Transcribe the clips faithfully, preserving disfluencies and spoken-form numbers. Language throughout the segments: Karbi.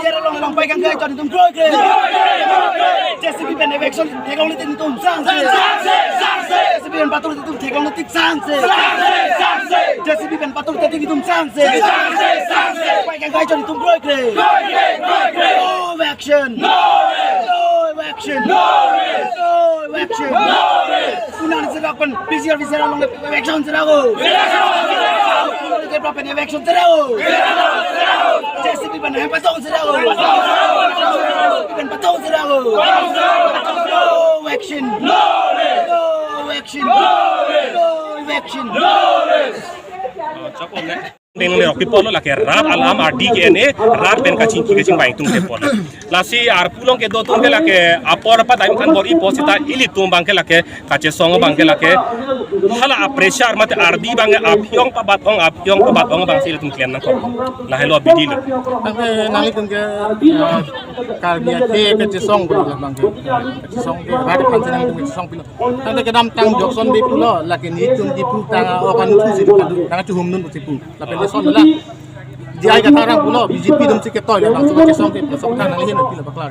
Along, along, pai kangkai chot netum kroikre. J C B pen eviction theklongle tik netum sangse. J C B pen patur netum theklongle tik sangse. J C B pen patur tik netum sangse. Pai kangkai chot netum kroikre. No action. No action. No action. Unang serakan P G R V C R along eviction sera ho. Unang serakan eviction sera ho. J C B pen hem patong sera ho. J C B pen patong sera ho. No action. No action. No action. Deng le rok pi pulo lake rat alam ardi ke-en-e, rat pen kachingki kachingvai atum ke pulo. Lasi arpu along kedo atum ke lake apor apadam than bor-ipo seta ilitum abang ke lake kachesong abang ke lake hala a-pressure mate ardi abang aphiong pabat ong aphiong pabat ong abang si ilitum klem nangkok. Lahelo abidi lo. Tangte nanglitum ke, eh, Karbi akhei kachesong pulo abang ke. Kachesong ke rat aphan si nanglitum kachesong pilo. Tangte kedamtang Johnson Bey pulo lake netum Diphu tang a-ok an thu si tang chuhum dun pusi pu. Lapen lason la. J I Kathar abang pulo B J P atum si ketoi le bangso kachesong ke laso tang nangli hin pilo paklar.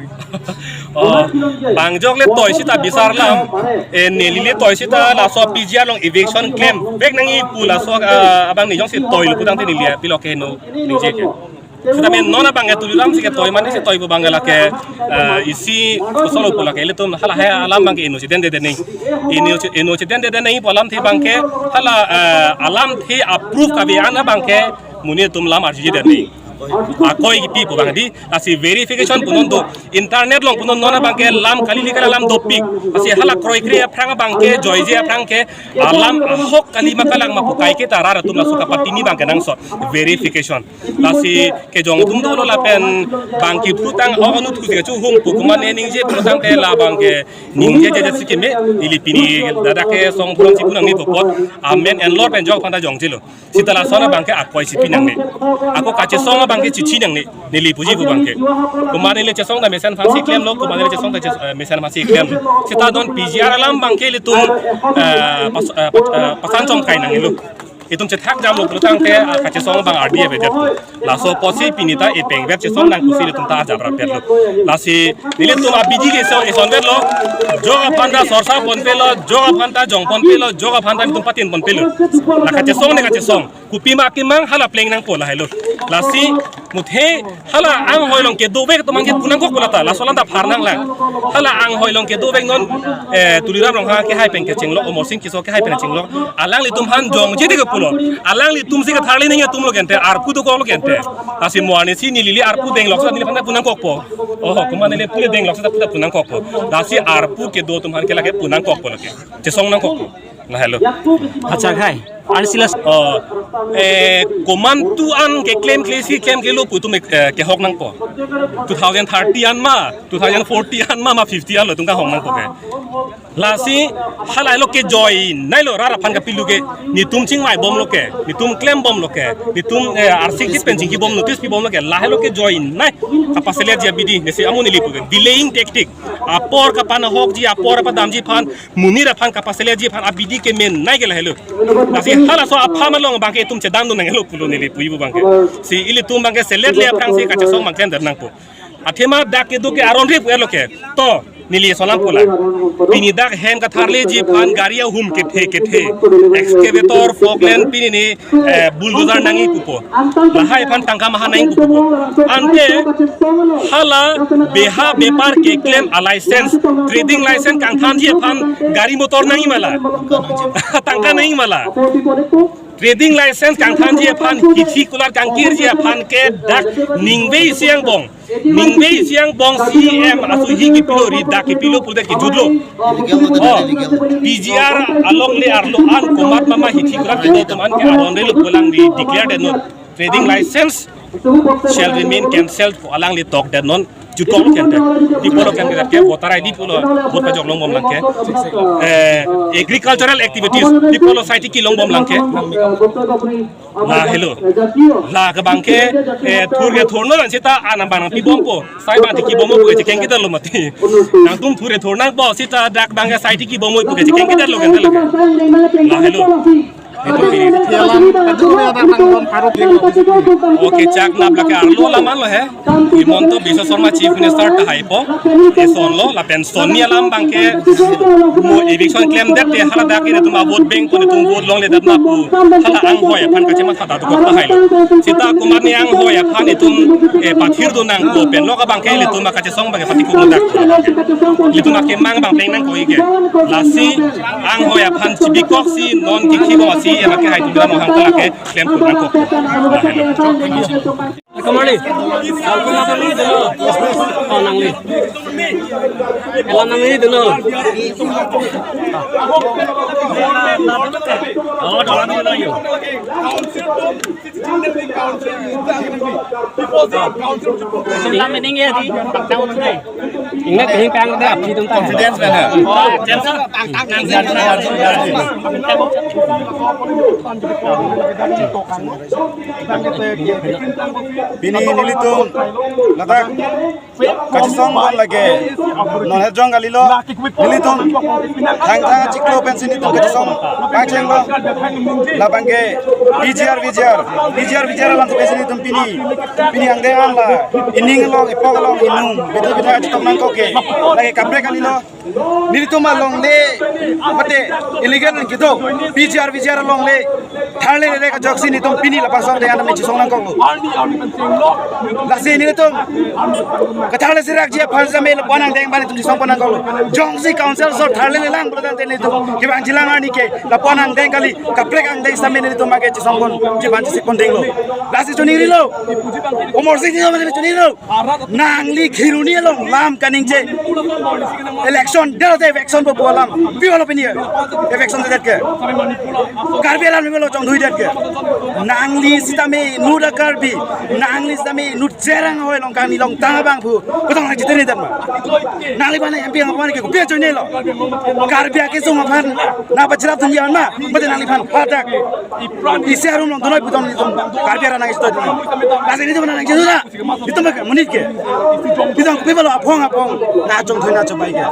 Oh, bang jok le toi seta bisar lam. Eh, neli le toi seta laso P G R along eviction klemvek nangji pu laso, ah, abang ni jongsi toilo pu tangte neli pilo keheno ningje ke. Seta men non abang ke Tuliram si ketoi mane si toi pu abang ke lake, eh, isi kusolo pu lake ilitum halahai alam abang ke inutsi den de de nangji. Inutsi, inutsi den de de nangji pu alamthe abang ke hala, eh, alamthe a-proof kave an abang ke monit atum lam arjuji de nangji. Akoi kipi pu abang di, lasi verification punon do. Internet along punon non abang ke lam kali li kali alam dopik. Lasi hala kroikre aphrang abang ke, joije aphrang ke, alam ahok kali ma kalang ma pu kaiketa rat atum laso kapatini abang ke nangsot verification. Lasi kejong atum dolo lapen bang ke phu tang a-ok an thu si kachuhum pu komatne ningje pu tangte la abang ke ningjeje si keme, ili pini ladak kesong pulang si pu nangji pu apot. Amen and Lord pen jok aphan ta jongjelo. Seta lason abang ke akoi si pi nangne. Ako kachesong abang ke chichi nangne. Neli puji pu abang ke. Komat neli chesong ta mesen aphan si klemlo, komat neli chesong ta ches-, eh, mesen aphan si klemlo. Seta don P G R alam abang ke ilitum, eh, pas-, eh, pas-, eh, pasan chomkai nangnelo. Itum chethak jamlo pulo tangte, ah, kachesong abang ardi avedet. Laso apotsi pini ta epeng vet chesong nang pusi ilitum ta ajap rapetlo. Lasi nelitum abidi ke so eson vetlo. Jok aphan ta sorsa ponpelo, jok aphan ta jong ponpelo, jok aphan ta ilitum patin ponpelo. La kachesong ne kachesong. Kopi ma akemang hala pleng nangpo lahelo. Lasi muthe hala anghoi along kedovek atum abang ke pu nangkok pu lata. Laso alam ta phar nanglang. Hala anghoi along kedovek non, eh, Tuliram Ronghang kehai pen kechenglo, Amarsing Tisso kehai pen kechenglo. Alanglitum aphan jongje de kepulo. Alanglitum si ketharli nangji atum lo kente, arpu dokoklo kente. Lasi mo arnisi neli le arpu denglok seta neliphan ta pu nangkokpo. Oh, komat neli pule denglok seta pu ta pu nangkokpo. Lasi arpu kedo atum aphan ke lake pu nangkokpo lake. Chesong nangkokpo. Lahelo. Achha khai. Arnisi las. Oh, eh, komantu an keklem klesi klemkle lo pu atum, eh, kehok nangpo. Two thousand thirty an ma, two thousand forty an ma, ma fifty an lo atum kahok nangpo ke. Lasi halahelo kejoinei lo rat aphan kapilu ke, netum chingvai bomlo ke, netum klem bomlo ke, netum, eh, arsik chit pen chingki bom notice pi bomlo ke, lahelo kejoinei. Kapaseletji abidi, nesi amu neli pu ke. Delaying tactic. Apor kapanahokji, apor apadamji aphan, monit aphan kapaseletji aphan abidi kemenei ke lahelo. Lasi halaso aphan along abang ke itum chedam dun nangnelo pulo neli puji pu abang ke. Si ilitum abang ke seletle aphrang si kachesong abang klemdet nangpo. Athema dak kedo ke aron rip elo ke. To, neli solam pula. Pini dak hem katharleji aphan gari ahum kethe kethe. Excavator, forklift, pini ni, eh, bulldozer nangji pupo. Lahai aphan tangka maha nangji pupo. Ante hala beha bepar keklem a-license, trading license kangthanji aphan gari motor nangji ma la. Tangka nangji ma la. Trading license kangthanji aphan, hithi kular kangkirji aphan ke dak ningve isi angbong. Ningve isi angbong C M asuhi kepilo ri dak kepilo pulote kejutlo. Oh, P G R along le arlo an komat mama hithi kular kedo atum an ke aron relo pu alang ri declare detnon. Trading license shall remain cancelled pu alang le tok detnon. Jutkok lo kente. Di pulo kente ke voter I D pulo vote pajok longbom lang ke. Eh, agricultural activities. Di pulo site ki longbom lang ke. Lahelo. La ke abang ke, eh, thur ke thur non seta anam abang pibompo. Sai abang ti kibompo ke chekeng kita lo mati. Nangtum thur ke thur nangpo seta dak abang ke site kibompo ke chekeng kita lo kente lo ke. Lahelo. Itu di alam, itu ada tangkon paruk di. Okay, chak nap lake arlo alam lo he. Himanta Biswa Sarma Chief Minister tahai po. Eson lo, lapen sonni alam abangke mo eviction klemdet te haladak ke netum a-vote bank pu netum vote longledet ma pu hala anghoi aphan kachematha dokok tahai lo. Sita Kumar ni anghoi aphan netum, eh, pathirdun nangpo pen lo abangke netum akachesong abangke patikuk dak. Netum akemang abang pleng nangkok ke. Lasi anghoi aphan chibikoksi non kikhi bom asi, ema ke hai Tuliram Ronghang ta ke klem pun nangkok. Kumar ni, Salkun apa ni dulu? Oh, nangli. Ela nangli dulu. Oh, dalam dulu yuk. Ingat meaning ya di. Ingat kehing pang de aphi tum confidence mana? Pini nelitum ladak kachesong bom lake non hejong kalilo, nelitum thangthang chiklo pensi netum kachesong pangchenglo. Labangke P G R V G R, P G R V G R alam pensi netum pini, pini angdeng an la ining along, ipok along, inum bete bete achitok nangkok ke lake kaprek kalilo. Nelitum alongle mate illegal nang kedo, P G R V G R alongle tharle lele kajoksi netum pini lapuson de anam chesong nangkoklo. Lasi netum katharle serakji aphan sitame lapu-an angdeng abang netum chesong pon nangkoklo. Jongsi council aso tharle lelang pulo tangte netum kevang jilang arni ke lapu-an angdeng kali, kaprek angdeng sitame netum ake chesong pon, cheban chesik pon denglo. Lasi choningrilo. Amarsing Tisso abang choningrilo. Nangli Kheroni along lam kaningje. Election, dal de eviction bo alam. Pi wala pini ya? Eviction de ke. Karbi alam ni lo chongdui det ke. Nangli sitame inut a-Karbi. Nangli sitame inut cherang hoi long kani long tang abang phu. Kotong nang chiteri det ma. Nangli bana M P ang apa ke kopi ajoine lo. Karbi akesung aphan na pachirap tum ya ma. Mate nangliphan hadak. Isi arum long dunoi puton netum Karbi arat nang isto. Lasi netum nang jesu na. Netum ke monit ke. Netum kopi balo aphong aphong. Na chongthoi na chobai ke.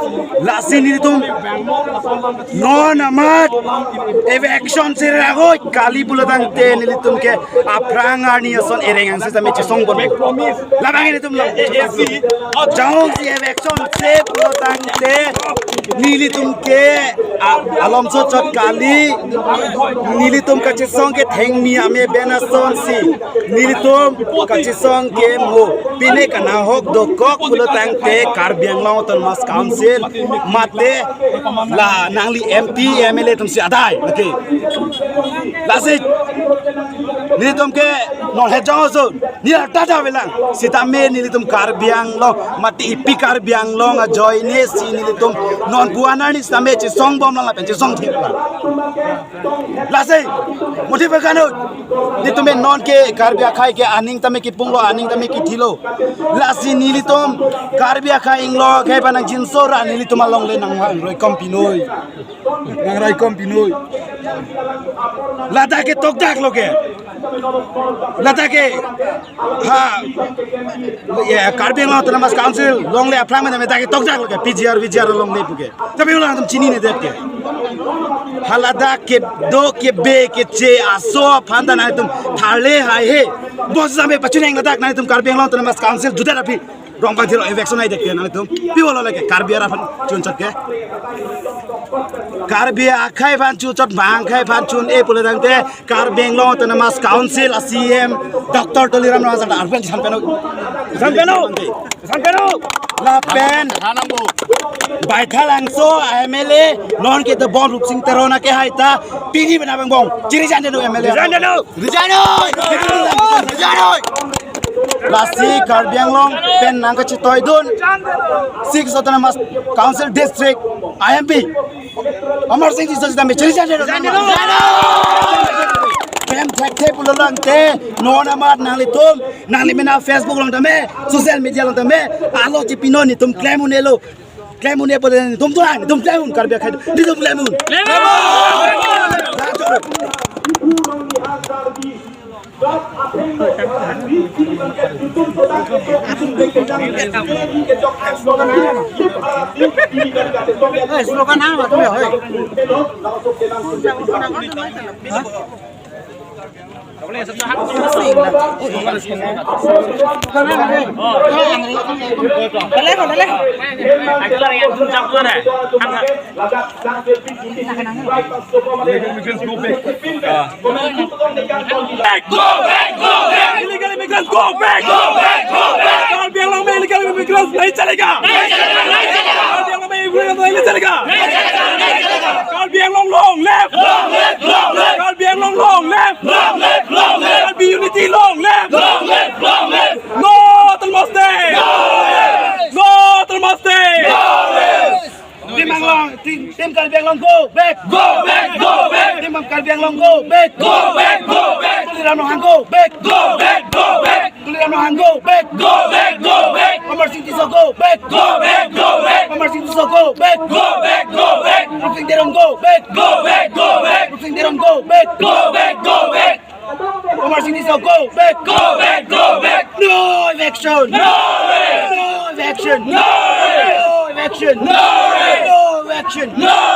Lasi netum non amat eviction sere agoi kali pulo tangte netum ke aphrang arni ason ereng angsi sitame chesong pon. Labang netum lo. Jongsi eviction se pulo tangte nelitum ke a-, alomso chot kali, nelitum kachesong ke thengmi ame ben asonsi, nelitum kachesong ke mo pine kanahok dokok pulo tangte Karbi Anglong Autonomous Council mate la nangli M P, M L A atumsi adai. Okay. Lasi nelitum ke non hejong aso neli arta ta avelang. Sitame nelitum Karbi Anglong mate ipi Karbi Anglong ajoine si nelitum non pu-an arni sitame chesong bom lang lapen chesong thip lang. Lasi motive kano netum non ke Karbi akhei ke aning tame kipung lo, aning tame kithi lo. Lasi nelitum Karbi akhei inglo akhei aphan nang jinso ra nelitum alongle nang roi kom pinoi. Nang roi kom pinoi. Ladak ke tokdak lo ke. Ladak ke ha, ya, Karbi Anglong Autonomous Council longle aphrang mena mena ke tokdak lo ke P G R V G R longle pu ke. Tapi ulang tum chinine det ke. Haladak kedo kebe keche aso aphan ta nangtum tharle haihe. Bos sampai pachuneng ladak nangtum Karbi Anglong Autonomous Council juda rapi. Rong bang thiro eviction ai det ke nangtum. Pi wala lake Karbi arat aphan chun chot ke. Karbi akhei aphan chun chot bang akhei aphan chun-e pulo tangte Karbi Anglong Autonomous Council a-C E M Doctor Tuliram Ronghang ta arpen san peno. San peno. San peno. Lapen Baithalangso M L A non ke the bon Rupsing Teron akehai ta pini bena bang bong. Chiri jan denu M L A. Jan denu. Jan denu. Jan denu. Lasi Karbi Anglong pen nangkachetoidun six Autonomous Council District I M P Amarsing Tisso sitame chiri jan denu. Pen thekthe pulo tangte non amat nanglitum nangli mena Facebook along tame, social media along tame, alo chipinon netum klem un-elo. Klem un-e pulote netum tulang, netum klem un Karbi akhei. Netum klem un. Klem un. Slogan ha, mati ya, hoi. Dale, dale. Back, go back, go back. Illegal immigrants, go back, go back, go back. Karbi Anglong mein illegal immigrants nahi chalega. Nahi chalega, nahi chalega. Karbi Anglong mein immigrants nahi chalega. Nahi chalega, nahi chalega. Karbi Anglong long live. Long live, long live. Karbi Anglong long live. Long live, long live. Karbi unity long live. Long live, long live. No autonomous state. No rest. No autonomous state. No rest. Team Anglong, team, team Karbi Anglong, go back. Go back, go back. Team Karbi Anglong, go back. Go back, go back. Tuliram Ronghang, go back. Go back, go back. Tuliram Ronghang, go back. Go back, go back. Amarsing Tisso, go back. Go back, go back. Amarsing Tisso, go back. Go back, go back. Rupsing Teron, go back. Go back, go back. Rupsing Teron, go back. Go back, go back. Amarsing Tisso, go back. Go back, go back. No eviction. No rest. No eviction. No rest. No eviction. No rest. No eviction. No